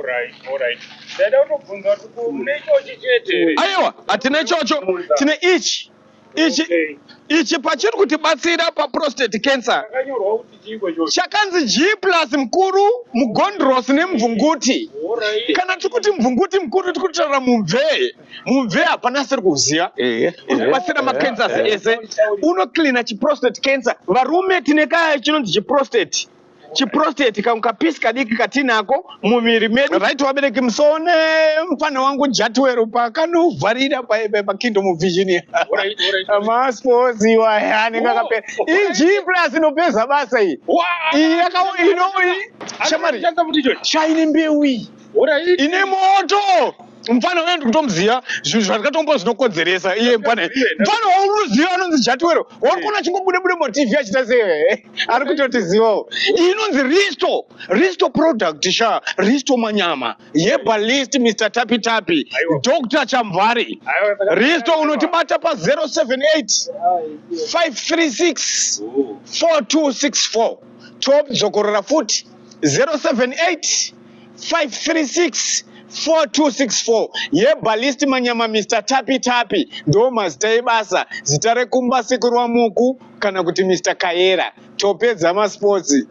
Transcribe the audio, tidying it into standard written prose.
Alright, alright. Ndaida kutobvunza kuti ko mune ichochi chete here? Aiwa, hatina ichocho, tine ichi ichi. Ichi pachiri kutibatsira paprostate cancer. Chakanyorwa kuti chiiko ichocho? Chakanzi G plus mukuru, mugondrosi nemubvunguti. Alright. Kana tiri kuti mubvunguti mukuru, tiri kutaura mumvee. Mumvee hapana asiri kuziva. Unobatsira macancers ese, unocleana chiprostate cancer. Varume tine kaya chinonzi chiprostate, chiprostate kamwe kapisi kadiki katinako mumuviri medu. Right, vabereki, musaone mufana wangu Jatwero pakanovharira paKingdom of Vision. Alright, alright. Masports iwaya anenge akapera. Ig plus inopedza basa iyi. Iyi yaka ino shamari. Changa futi ichochi. Shaine mbeu iyi ine moto. Mufana uyo ndikutomuziva, zvinhu zvandikatombo zvinokonzeresa iye mufana. Mufana waunoziva anonzi Jatwero, wauri kuona achingobude bude muTV achiita sei, ari kutotizivawo. Iyi inonzi Risto, Risto product sha, Risto Manyama, herbalist, Mr Tapi Tapi, Aiwa. Dr Chamvari. Aiwa, Risto unotibata pa 078 536 4264. Todzokorora futi, 078 536 4264. Herbalist Manyama, Mr Tapi Tapi ndo mazita ebasa, zita rekumba Sekuru Wamuku kana kuti Mr Kayera. Topedza masports.